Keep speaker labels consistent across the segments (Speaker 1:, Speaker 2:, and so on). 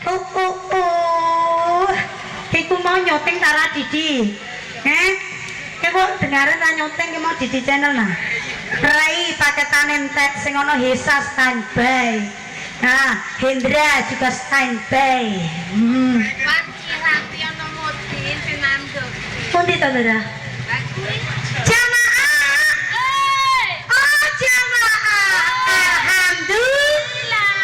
Speaker 1: Oh. Iku mau nyuting ta Didi? Eh? Iku dengaren ra nyuting ki mau Didi channel nah. Rai paketan entek sing ana Hesa standby. Nah, Hendra juga standby.
Speaker 2: Wanci ranti ana mudin sing nandur.
Speaker 1: Pundi to, Ndra?
Speaker 2: Lah kuwi.
Speaker 1: Jamaah.
Speaker 2: Eh.
Speaker 1: Oh, jamaah. Alhamdulillah.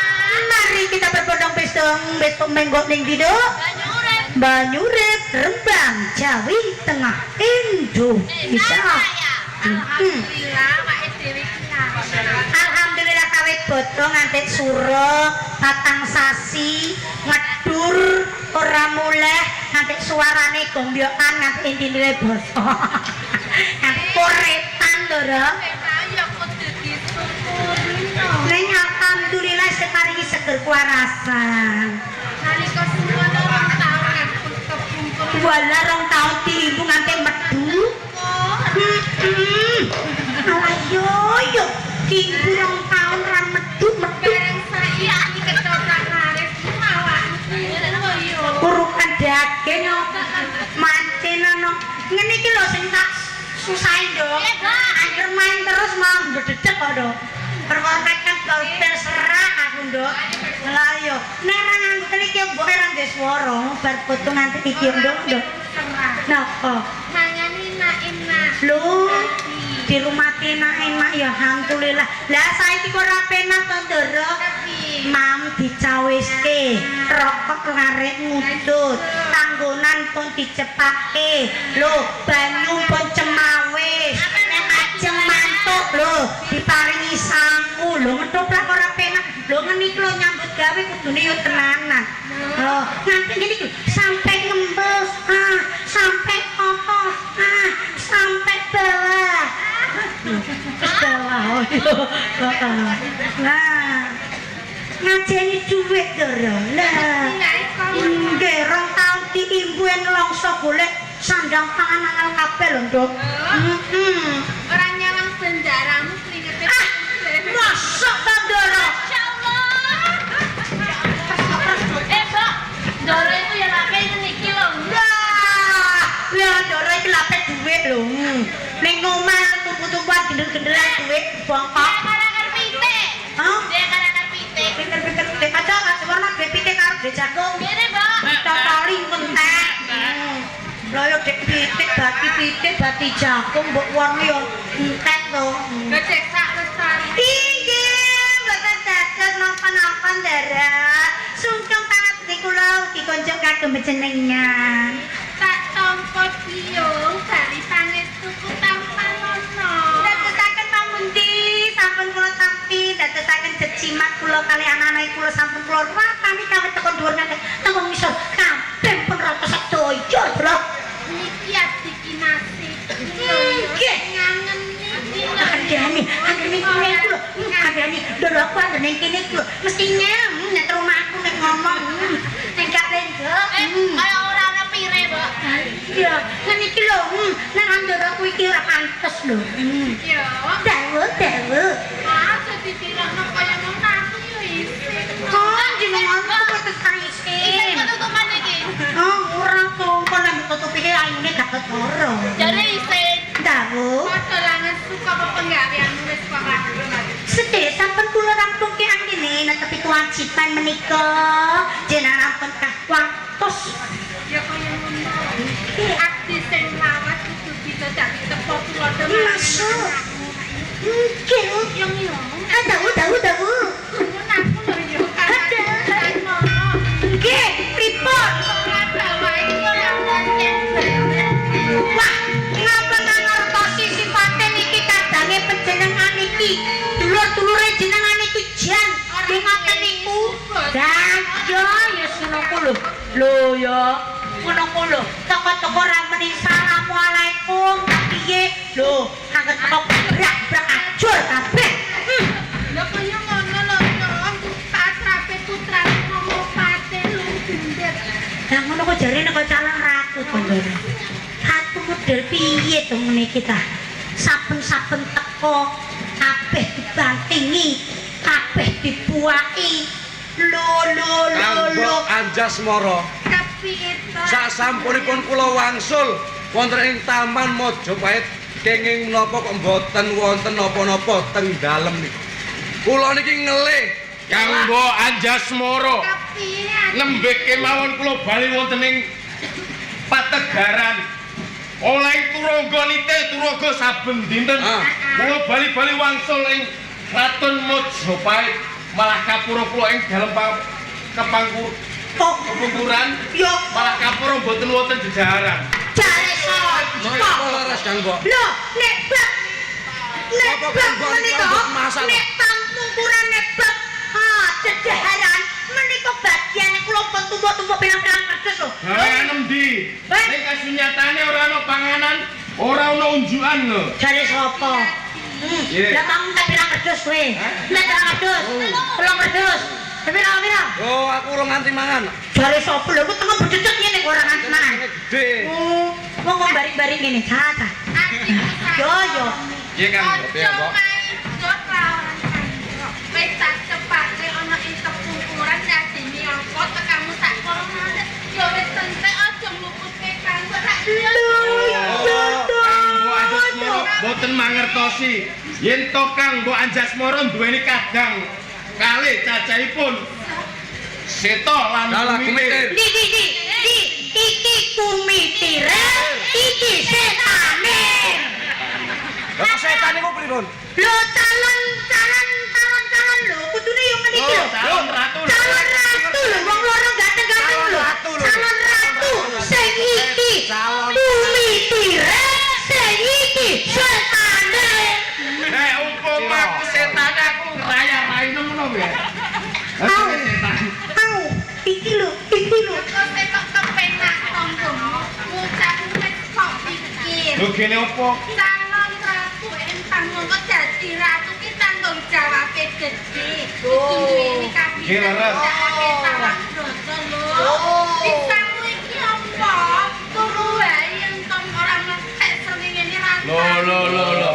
Speaker 1: Mari kita berbondong besok besok menggok ning ndi, Dok?
Speaker 2: Banyurip.
Speaker 1: Banyurip, Rembang, Jawi Tengah, Indonesia.
Speaker 2: Alhamdulillah awake dhewe iki lawas.
Speaker 1: Alhamdulillah kawit bodho nganti suro 4 sasi ngedur ora muleh nganti suarane gombyokan nganti intine basa nganti koretan lho, Rok.
Speaker 2: Memang ya kudu disyukuri no.
Speaker 1: Ning alhamdulillah separingi seger kewarasan.
Speaker 2: Nalika semono 2 taun kan kepungkur.
Speaker 1: Wala 2 taun diimbu nganti medu. Heeh. Alah yo yo diimbu 2 taun ra medu medu.
Speaker 2: Bareng saiki ketoprak laris awakku yo.
Speaker 1: Urukan daging yo mancin ana. Ngene iki lho sing tak susahin, Dok. Angger main terus mau mbededek kok, Dok. Perkara kan bel serak aku, Nduk. Lah yo nek ora nganggo iki mbok ora ndek swara bar foto nganti iki, Nduk, Nduk.
Speaker 2: Serak.
Speaker 1: Napa?
Speaker 2: Mangan enak-enak.
Speaker 1: Lho, di rumah enak-enak ya alhamdulillah. Lah saiki kok ora penak to, Ndoro? Mam dicawiske, rokok larek ngudut, tanggonan pun dicepake. Lho, banyu pun cemawis. Nek ajeng mantuk lho, diparingi sangu. Lho, ngetoprak ora penak. Lho, ngene iki lho nyambut gawe kudune yo tenanan. Lho, nganti ngene iki sampai ngembes, ah, sampai atas, ah, sampai bawah. Terus bawah, oh iya. Nah, ngajeni dhuwit, Ndoro. Lah, nggih, 2 taun diimbu nelongso golek sandang pangan angel kabeh lho, Nduk. Heeh.
Speaker 2: Ora nyawang bendaramu kringete.
Speaker 1: Ah, mosok ta, Ndoro?
Speaker 2: Insyaallah. Eh, Mbak, Ndoro itu ya lape niki lho.
Speaker 1: Lah, lah Ndoro iki lape dhuwit lho. Ning omah tumpu-tumpuan gendel-gendelan dhuwit bongkok.
Speaker 2: Dia karakter pitik.
Speaker 1: Hah?
Speaker 2: Dia karakter pitik.
Speaker 1: Pinter-pinter pitik aja aja warna duit pitik karo duit jagung.
Speaker 2: Ngene, Mbak.
Speaker 1: Totoli entek. Lah yo dek pitik, bati pitik, bati jagung mbok warna yo entek to.
Speaker 2: Becek sak lestari.
Speaker 1: Inggih, mboten dados napa-napa, Ndara. Sungkem pangabekti kula ugi konjuk kagem jenengan.
Speaker 2: Tak tampa biyung bali pangestuku tampanono.
Speaker 1: Dadosaken pamundi sampun kula tampi, dadosaken jejimat kula kali anak-anak kula sampun kula ratani kawit teko dhuwur nganti teko ngisor kabeh pun rata sedaya lho.
Speaker 2: Niki adiki nasib.
Speaker 1: Nggih.
Speaker 2: Ngangeni iki lho.
Speaker 1: Kandhane, anggere ning kene iku lho, kandhane ndoro aku anggere ning kene iku lho, mesti nyam nek rumahku nek ngomong. Nek gak lenggok.
Speaker 2: Eh, kaya ora ana pire, Mbak.
Speaker 1: Iya, ngene iki lho, nek ndoro aku iki ora pantes lho.
Speaker 2: Yo.
Speaker 1: Dawu, dawu.
Speaker 2: Ah, aja ditirokno kaya ngono aku yo isin.
Speaker 1: Oh, jenengan kok tekan
Speaker 2: Isin
Speaker 1: isin.
Speaker 2: ketutupan iki.
Speaker 1: Oh, ora to, kok nek tutupi ayune gak ketara.
Speaker 2: Jare isin.
Speaker 1: Dawu.
Speaker 2: Padha langen suka apa penggaweanmu wis kok.
Speaker 1: Sedaya sampun kula rampungke angkene netepi kewajiban menika. Jenengan ampun waktos.
Speaker 2: Ya kaya ngono. Abdi sing lawas kudu bisa dadi tepo tulodo.
Speaker 1: Masuk. Nggih.
Speaker 2: Yang yo.
Speaker 1: Ah, dawu, dawu, dawu.
Speaker 2: Ngono aku lho yo
Speaker 1: Ada. Nggih, pripun?
Speaker 2: Ora bawa iki ora mungkin.
Speaker 1: Wah, ngapa ta ngertosi sifate niki kadange panjenengan iki? Dulur-dulure jenengan iki jan nggih ngoten niku. Lah, yo ya ngono ku lho. Lho ya, ngono ku lho. Toko-toko ra meni assalamualaikum, piye? Lho, angger teko brak-brak ajur kabeh.
Speaker 2: Lho kaya ngono lho, Nyong. Pasrape putrane ngomong pate lu gendhet.
Speaker 1: Lah ngono kok jarene kok calon ratu to, Ndoro. Ratu model piye to ngene iki ta? Saben-saben teko kabeh dibantingi, kabeh dibuaki. Lho lho lho lho.
Speaker 3: Kanggo Anjasmara.
Speaker 2: Kepiye to?
Speaker 3: Sasampunipun kula wangsul wonten ing Taman Majapahit kenging menapa kok mboten wonten napa-napa teng dalem niku. Kula niki ngelih.
Speaker 4: Kang Mbok Anjasmara.
Speaker 2: Kepiye?
Speaker 4: Nembe kemawon kula bali wonten ing Pategaran. Oleh turangga nite turangga saben dinten. Kula bali-bali wangsul ing Kraton Majapahit malah kapura kula ing dalem kepangkur
Speaker 1: Kok
Speaker 4: kepungkuran
Speaker 1: yo
Speaker 4: malah kapura mboten wonten jejaran.
Speaker 1: Jare sapa?
Speaker 3: Napa leres Kang Mbok?
Speaker 1: Lho, nek bab nek
Speaker 3: Apa
Speaker 1: bab
Speaker 3: Kang Mbok
Speaker 1: menika
Speaker 3: niku masak?
Speaker 1: Nek pangpungkuran nek bab jejaran menika bagian kula pun tumpuk-tumpuk pirang-pirang kerdus lho.
Speaker 4: Ha endi?
Speaker 1: Eh?
Speaker 4: Ning kasunyatane ora ana panganan, ora ana unjukan lho.
Speaker 1: Jare sapa?
Speaker 4: Iya.
Speaker 1: Lah mang tak pirang kerdus kowe? Nek pirang kerdus? Telung kerdus. Pirang-pirang?
Speaker 3: Oh, aku urung nganti mangan.
Speaker 1: Jare sapa lho ku tengah bececet ngene kok ora nganti mangan.
Speaker 3: Gede.
Speaker 1: Oh, wong kok barik-barik ngene, caca. Yo yo.
Speaker 4: Iya Kang,
Speaker 2: Ojo maido lawan kandha. Wis tak cepake ana ing tepungkuran dadine apa tekamu sak kono. Yo wis entek aja ngluputke kanggo rak iya.
Speaker 4: Kang Mbok Anjasmara mboten mangertosi yen to Kang Mbok Anjasmara duweni kadang kalih cacahipun Seta lan
Speaker 3: Dalah,
Speaker 4: Kumitir.
Speaker 3: Kumitir.
Speaker 1: Di di di di iki kumitire, iki setane.
Speaker 3: Lah kok setan niku pripun?
Speaker 1: Lho calon calon calon calon lho kudune yo ngene iki lho.
Speaker 4: Calon ratu lho.
Speaker 1: Calon ratu lho wong loro ganteng-ganteng lho.
Speaker 3: Calon ratu lho.
Speaker 1: Calon ratu sing iki
Speaker 3: Calon.
Speaker 1: kumitire, sing iki setane.
Speaker 4: Nek umpama aku setane aku ngraya-raine ngono piye?
Speaker 1: Au.
Speaker 4: Setan.
Speaker 1: Au, iki lho, iki lho.
Speaker 2: Kok kok kepenak tonggomu, ngucap wis kok pikir.
Speaker 4: Lho gene opo?
Speaker 2: Calon ratu entang mongko dadi ratu ki tanggung jawabe gedhe. Kudu duweni kapital.
Speaker 4: Nggih, leres.
Speaker 2: Tawang broto lho. Pisanmu iki apa? Turu wae enton ora methek srengenge rasa.
Speaker 4: Lho lho lho lho.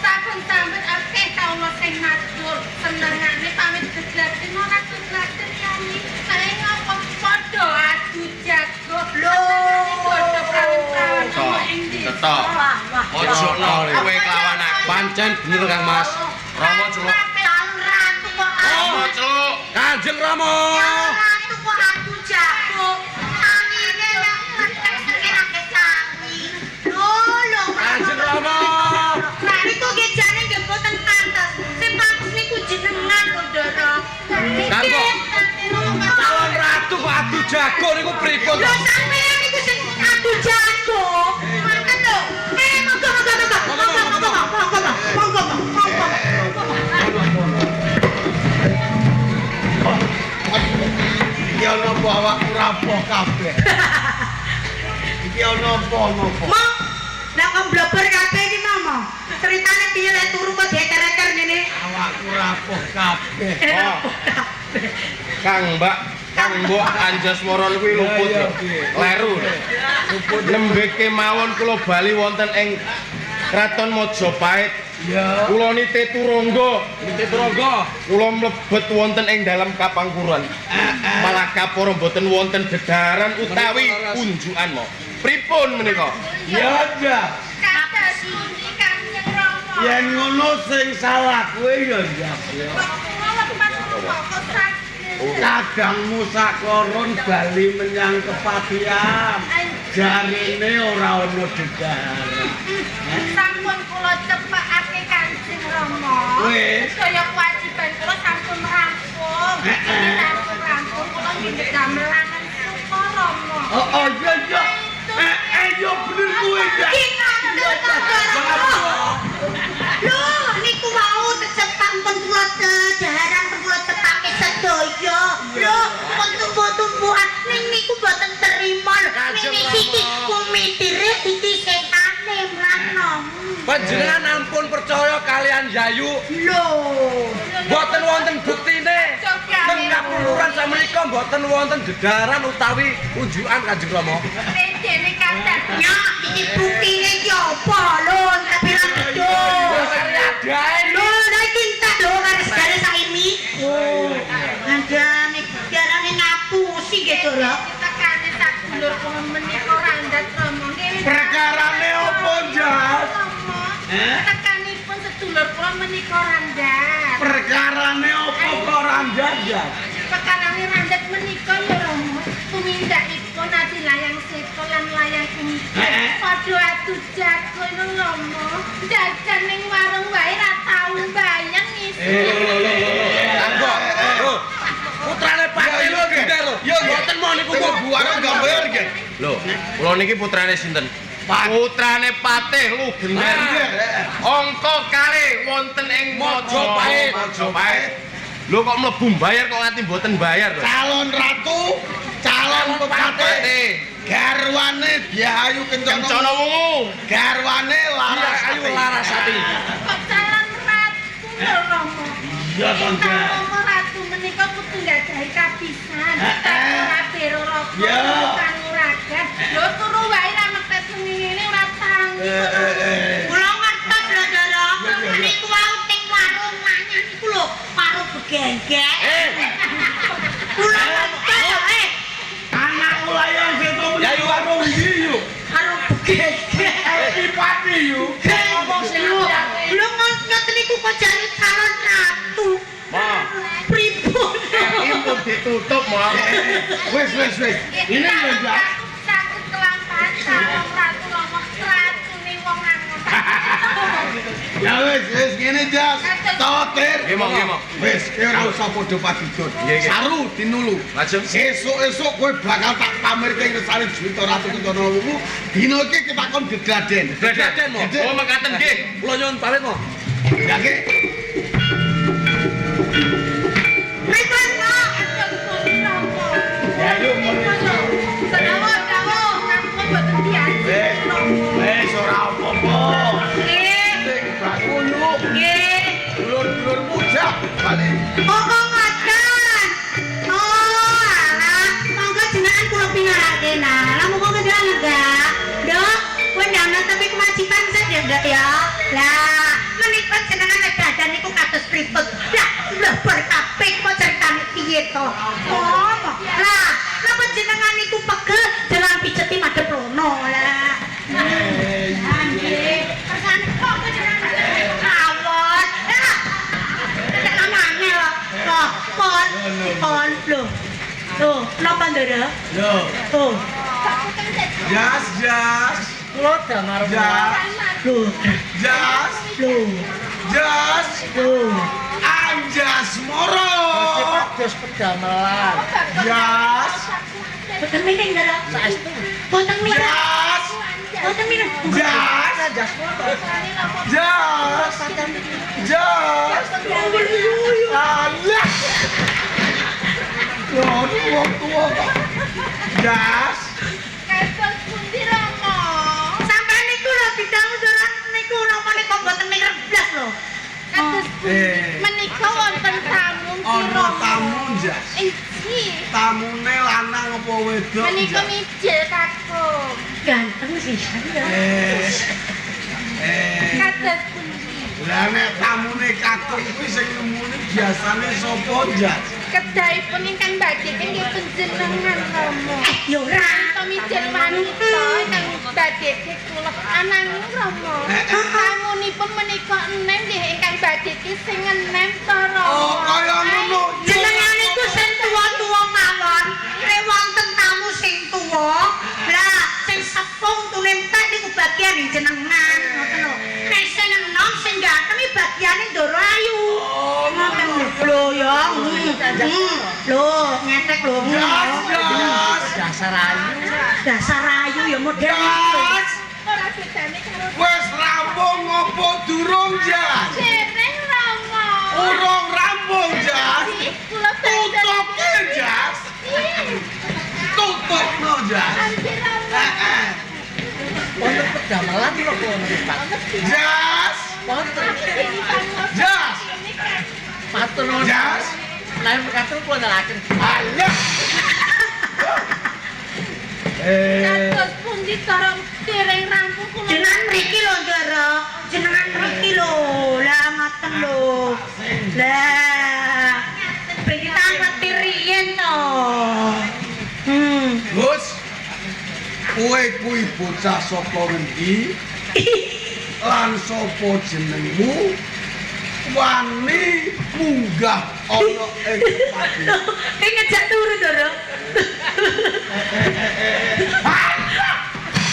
Speaker 2: Saben-saben akeh kawula sing matur, senengane pamit gegladen ora gegladen yani. Sae ngapa padha adu jago.
Speaker 1: Lho.
Speaker 2: Padha prawan-prawan ana ing desa.
Speaker 4: Cetok.
Speaker 1: Wah, wah.
Speaker 4: Ojo kowe kelawan aku.
Speaker 3: Pancen bener Kang Mas.
Speaker 4: Rama celuk.
Speaker 1: Calon ratu kok
Speaker 4: Rama
Speaker 1: adu.
Speaker 4: celuk.
Speaker 3: Kanjeng Rama.
Speaker 1: Calon ratu kok adu jago. Tangine lek methek srengenge akeh tangi. Lho, lho.
Speaker 3: Kanjeng Rama.
Speaker 1: Nah, niku nggih jane nggih mboten pantes. Sing pantes niku jenengan lho, Ndara.
Speaker 3: Kang Mbok. Calon ratu kok adu jago niku pripun?
Speaker 1: Lho sampeyan niku sing adu jago. Ngoten lho. Eh, monggo monggo monggo. Monggo monggo monggo monggo monggo.
Speaker 5: Iki ana apa awakku rapoh kabeh. Iki ana apa ngopo?
Speaker 1: Mo, lah kok blober kabeh iki mau mo. Ceritane piye lek turu kok dieker-eker ngene?
Speaker 5: Awakku rapoh kabeh.
Speaker 4: Oh. Kang Mbak, Kang Mbok Anjasmara kuwi luput.
Speaker 5: Iya,
Speaker 4: lho.
Speaker 5: iya.
Speaker 4: Kleru. Luput nembe kemawon kula bali wonten ing Kraton Majapahit.
Speaker 5: Ya.
Speaker 4: Kula nite turangga,
Speaker 3: Nite turangga.
Speaker 4: Kula mlebet wonten ing dalem kapangkuran. Malah kapura mboten wonten dedaran utawi unjukan mo. Pripun menika?
Speaker 5: Ya ya.
Speaker 2: Kados pundi Kanjeng Rama?
Speaker 5: Yen ngono sing salah kowe ya ya.
Speaker 2: Kok kula lepas rumangka saged.
Speaker 5: Kadangmu sakoron bali menyang kepatihan. Jarine ora ana dedaran.
Speaker 2: Sampun kula cepakake Kanjeng Rama.
Speaker 5: Wis.
Speaker 2: Sedaya kewajiban kula sampun rampung. Iki sampun rampung kula nggih damelaken Sukarama.
Speaker 5: Oh oh iya iya. Eh yo bener kuwi ya.
Speaker 1: Lho, niku wau tecepak pun kula dedaran pun kula cepake sedaya. Lho, pun tumbuh-tumbuhan ning niku mboten terima lho.
Speaker 3: Kanjeng
Speaker 1: Ning iki
Speaker 3: Rama.
Speaker 1: kumitire iki setane mlano.
Speaker 3: Panjenengan ampun percaya kalian Yayu.
Speaker 1: Lho.
Speaker 3: Mboten wonten buktine. Teng kapuluran samenika mboten wonten dedaran utawi unjukan Kanjeng Rama.
Speaker 2: Bedene kadang
Speaker 1: Ya, iki buktine iki apa lho? Tak pirang gedung.
Speaker 3: Adae
Speaker 1: Lho, lha iki entek lho garis-garis saiki. Oh, andane diarani ngapusi nggih, Doro.
Speaker 5: Ndara?
Speaker 2: Tekane sak dulur kula menika randat Rama nggih.
Speaker 5: Perkarane apa, Jas?
Speaker 2: Rama.
Speaker 5: Eh?
Speaker 2: Tekanipun sedulur kula menika randat.
Speaker 5: Perkarane apa kok randat, Jas?
Speaker 2: Perkarane randat menika ya Rama. Tumindakipun ati layang seta lan layang kumita. Padha adu jago Rama. Jajan ning warung wae ra tau bayang ngisi.
Speaker 3: Tanggo. Lho. Putrane Patih
Speaker 5: Yo, yo,
Speaker 3: Lugendar lho.
Speaker 5: Yo, yo.
Speaker 3: Mboten mau niku
Speaker 5: Tengok
Speaker 3: kok.
Speaker 5: buareng gambar ge.
Speaker 4: Lho, kula niki putrane sinten? Putrane Patih Lugendar. Angka kalih wonten ing
Speaker 3: Mojopahit.
Speaker 4: Mojopahit. Lho kok mlebu bayar kok nganti mboten bayar lho.
Speaker 5: Calon ratu, calon pepatih. Garwane Dyah Ayu Kencana.
Speaker 4: Kencana wungu.
Speaker 5: Garwane
Speaker 3: Ayu
Speaker 5: Larasati.
Speaker 3: Larasati.
Speaker 2: Kok calon ratu lho Rama.
Speaker 5: Iya, Tangga.
Speaker 2: Rama ratu menika kudu nggadahi kabisan. Ora bero roko
Speaker 5: Ya.
Speaker 2: panguragan. Lho turu wae ra metet ngene ora tangi.
Speaker 1: Kula ngertos lho, Ndara. Niku wau teng warung mangan niku lho, warung begenggek. Kula ngertos lho,
Speaker 5: Anak layang seta menyang warung ndi yo?
Speaker 1: warung begenggek.
Speaker 5: Happy party yo.
Speaker 1: Ngomong sing lho ngoten niku kok jare calon ratu.
Speaker 4: Ma.
Speaker 1: Pripun?
Speaker 4: Ini pun ditutup, Ma.
Speaker 5: Wis wis wis. Ini lho, Jas.
Speaker 2: Saged kelampahan calon ratu Rama ratune wong angon.
Speaker 5: Ya wis wis ngene, Jas. Totir.
Speaker 4: Nggih, Mo, nggih, Mo.
Speaker 5: Wis, kowe ora usah padha padudon.
Speaker 4: Nggih, nggih.
Speaker 5: Saru dinulu.
Speaker 4: Lajeng
Speaker 5: Sesuk-esuk kowe bakal tak pamerke ngersane Juwita Ratu Kencana Wungu. Dina iki kita kon gegladen.
Speaker 3: Gegladen, Mo.
Speaker 4: Oh, mekaten nggih.
Speaker 3: Kula nyuwun pamit, Mo.
Speaker 5: Ya ki.
Speaker 1: Pripun, Mo?
Speaker 5: Ya yuk
Speaker 2: Dawuh, dawuh, ngampun boten diaji.
Speaker 5: Wis, wis ora apa-apa.
Speaker 1: Nggih.
Speaker 5: Sing baku yuk.
Speaker 1: Nggih.
Speaker 5: Dulur-dulurmu jak bali.
Speaker 1: Oh, kok ngoten. Oh, alah, monggo jenengan kula pingarake nah. Lah monggo jenengan enggak? Nduk, kowe ndang tapi kewajiban sik ya, Nduk ya. Lah, menika jenengan dadan niku kados pripun? Lah, mlebu kabeh kok ceritane piye to? Oh, lah, napa jenengan niku pegel jenengan pijeti madhep rono lah. Nggih, kersane kok jenengan mawon. Lah, Nek aneh lho. Kok kon kon lho. Lho, napa Ndara?
Speaker 5: Lho,
Speaker 1: Oh,
Speaker 5: jas jas.
Speaker 6: Kula damar
Speaker 5: Jas,
Speaker 1: lho,
Speaker 5: jas,
Speaker 1: lho,
Speaker 5: jas.
Speaker 1: lho.
Speaker 5: Anjas moro.
Speaker 6: Pados pedamelan.
Speaker 5: Jas,
Speaker 1: Boten miring Ndara.
Speaker 6: Saestu.
Speaker 1: Boten miring.
Speaker 5: jas,
Speaker 1: Boten miring.
Speaker 5: jas,
Speaker 6: Jas moto.
Speaker 5: jas, jas. Alah. Lho, wong tuwa kok. Jas.
Speaker 2: Kados pundi Rama?
Speaker 1: Sampai niku lho bidang Ndara niku napa niku boten mireng blas lho.
Speaker 2: Kados pundi
Speaker 5: Eh.
Speaker 2: menika wonten tamu nggih,
Speaker 5: Ana
Speaker 2: Rama.
Speaker 5: tamu, Jas.
Speaker 2: Inggih.
Speaker 5: Tamune lanang apa wedok?
Speaker 2: Menika
Speaker 5: Jas?
Speaker 2: mijil kakung.
Speaker 1: Ganteng sih ya.
Speaker 5: Eh. Eh.
Speaker 2: Kados pundi?
Speaker 5: Lah nek tamune kakung kuwi sing nemune biasane sapa, Jas?
Speaker 2: Kedahipun ingkang badhe nggih panjenengan Rama.
Speaker 1: Eh, yo ora.
Speaker 2: Ento mijil wanita ingkang badhe kula ananging Rama. Tamunipun menika enem nggih ingkang badhe sing enem to Rama.
Speaker 5: Oh, kaya ngono.
Speaker 1: Jenengan niku sing tuwa-tuwa mawon, nek wonten tamu sing tuwa, lah sing sepung tunentek niku bagian jenengan, ngoten lho. Nek sing enom sing ganteng iki bagiane Ndoro Ayu.
Speaker 5: Oh,
Speaker 1: Ngoten lho ya. Lho, ngetek lho.
Speaker 5: Jas, jas.
Speaker 6: Dasar ayu.
Speaker 1: Dasar ayu ya model.
Speaker 5: Jas.
Speaker 2: Ora bedane karo
Speaker 5: Wis rampung apa durung, Jas?
Speaker 2: dereng Rama.
Speaker 5: Urung rampung, Jas.
Speaker 2: Kula
Speaker 5: Tutuke, Jas. Tutupno, Jas.
Speaker 2: Anjir Rama.
Speaker 5: Heeh.
Speaker 6: Wonten pedamelan lho kula niku, Pak.
Speaker 5: Jas.
Speaker 6: Wonten.
Speaker 5: Jas.
Speaker 6: Matur nuwun.
Speaker 5: Jas.
Speaker 6: Lain mekaten kula nelaken.
Speaker 5: Alah. Eh.
Speaker 2: Kados pundi cara dereng rampung kula.
Speaker 1: Jenengan mriki lho, Ndara. Jenengan mriki lho. Lah ngoten lho. Lah, ben kita ngerti riyen to.
Speaker 5: Kowe kuwi bocah saka ngendi? Lan sapa jenengmu? Wani munggah ana ing kepatihan.
Speaker 1: Ki ngejak turu, Ndoro.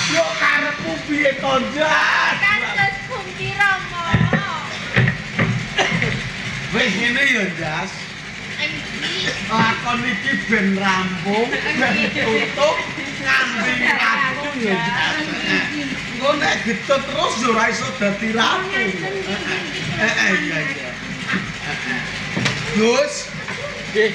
Speaker 5: Yo karepmu piye to, Jas?
Speaker 2: Kados pundi Rama?
Speaker 5: Wis ngene ya, Jas.
Speaker 2: Endi?
Speaker 5: Lakon iki ben rampung, ben tutup nganti ratu ya, Jas. Engko nek getut terus ya ora iso dadi ratu. Iya iya. Gus,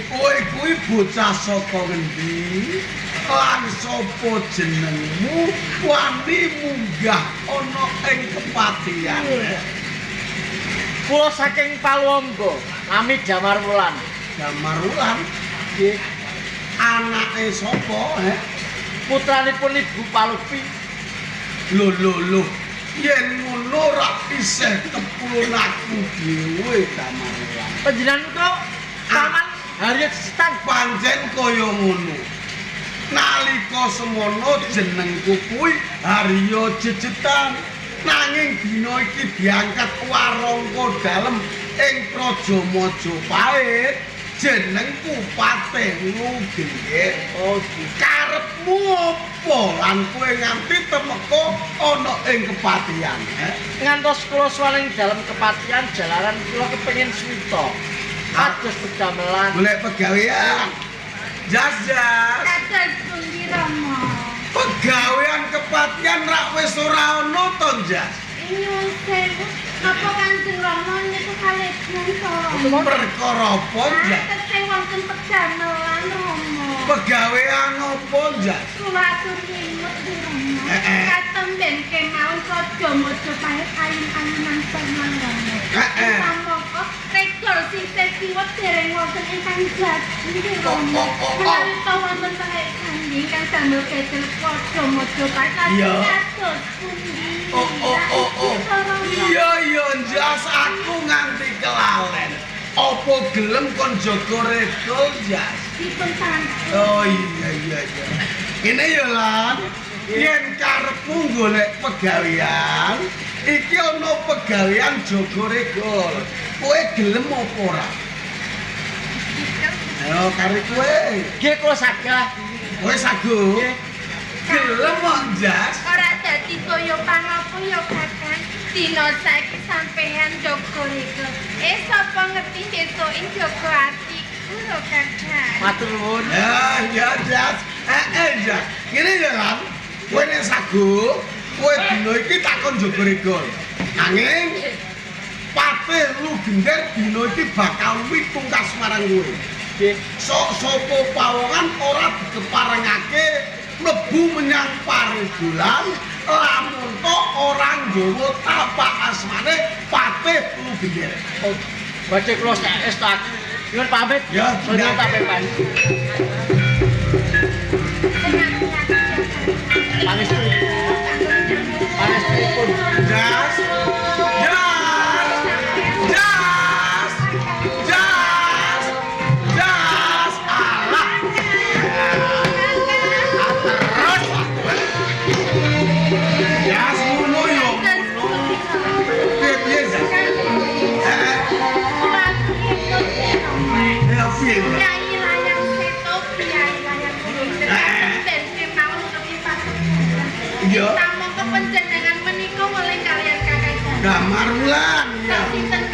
Speaker 5: kowe kuwi bocah saka ngendi? Lan sapa jenengmu? Wani munggah ana ing kepatihan.
Speaker 6: Kula saking Paluwangga, nami Damar Wulan.
Speaker 5: Damar Wulan,
Speaker 6: Nggih.
Speaker 5: Anake sapa, he?
Speaker 6: Putranipun Ibu Palupi.
Speaker 5: Lho lho lho. Yen ngono ora isih kepulun aku dhewe Damar Wulan.
Speaker 6: Panjenengan kok paman Haryo Jejetan.
Speaker 5: Pancen kaya ngono. Nalika semono jenengku kuwi Haryo Jejetan. Nanging dina iki diangkat warangka dalem ing Praja Majapahit, jenengku Patih Lugenggir.
Speaker 6: Oh,
Speaker 5: Karepmu apa lan kowe nganti temeka ana ing kepatihan? He?
Speaker 6: Ngantos kula sowan ing dalem kepatihan jalaran kula kepengin suwita. Kados pedamelan.
Speaker 5: Golek pegawean. Jas jas.
Speaker 2: Kados pundi Rama?
Speaker 5: Pegawean kepatihan rak wis ora ana to, Jas.
Speaker 2: Nyuwun sewu, napa Kanjeng Rama niku kalebon to Rama?
Speaker 5: Perkara apa, Jas?
Speaker 2: Tesih wonten pedamelan Rama.
Speaker 5: Pegawean apa, Jas?
Speaker 2: Kula atur nyimut Rama.
Speaker 5: Heeh.
Speaker 2: Katemben kemawon Praja Majapahit ayun-ayunan tenang Rama.
Speaker 5: Heeh.
Speaker 2: Samangka rekor sisih kiwa dereng wonten ingkang jadi Rama.
Speaker 5: Oh, oh, oh, oh.
Speaker 2: Menawi ta wonten taek kandhing kang damel ketel Praja Majapahit
Speaker 5: Iya.
Speaker 2: kados pundi?
Speaker 5: Oh oh oh oh. Iya iya Jas, aku nganti kelalen. Apa gelem kon jaga regol, Jas?
Speaker 2: Dipun tantu.
Speaker 5: Oh iya iya iya. Ngene ya Lan, yen karepmu golek pegawean, iki ana pegawean jaga regol. Kowe gelem apa ora? Ayo kari kowe.
Speaker 6: Nggih kula sagah.
Speaker 5: Kowe sago.
Speaker 6: Nggih.
Speaker 5: Gelem kok, Jas?
Speaker 2: Ora dadi kaya pangapa ya Kakang. Dina saiki sampeyan jaga regol. Sapa ngerti besoke jaga atiku lho Kakang.
Speaker 6: Matur nuwun.
Speaker 5: Ya, ya, Jas. Jas. Ngene ya, Lan. Kowe nek sago, kowe dina iki takon jaga regol. Nanging Patih Lugender dina iki bakal witungkas marang kowe.
Speaker 6: Nggih.
Speaker 5: Sok sapa pawongan ora dikeparengake mlebu menyang paregolan lamun to ora nggawa tapak asmane Patih Lugender.
Speaker 6: Oh, badhe kula saestu. Nyuwun pamit.
Speaker 5: Ya,
Speaker 6: Nyuwun pamit, Pak. Pangestu. Pangestupun.
Speaker 5: Jas. Jas. Jas. Jas. Jas. Alah. Terus. Jas ngono yo. Piye piye Jas? Piye?
Speaker 2: Kiai layang seto, kiai layang kuning. Ben kemawon utawi pasukan.
Speaker 5: Iya.
Speaker 2: Samangka panjenengan menika weling kaliyan Kakang.
Speaker 5: Damar Wulan ya.
Speaker 2: Sinten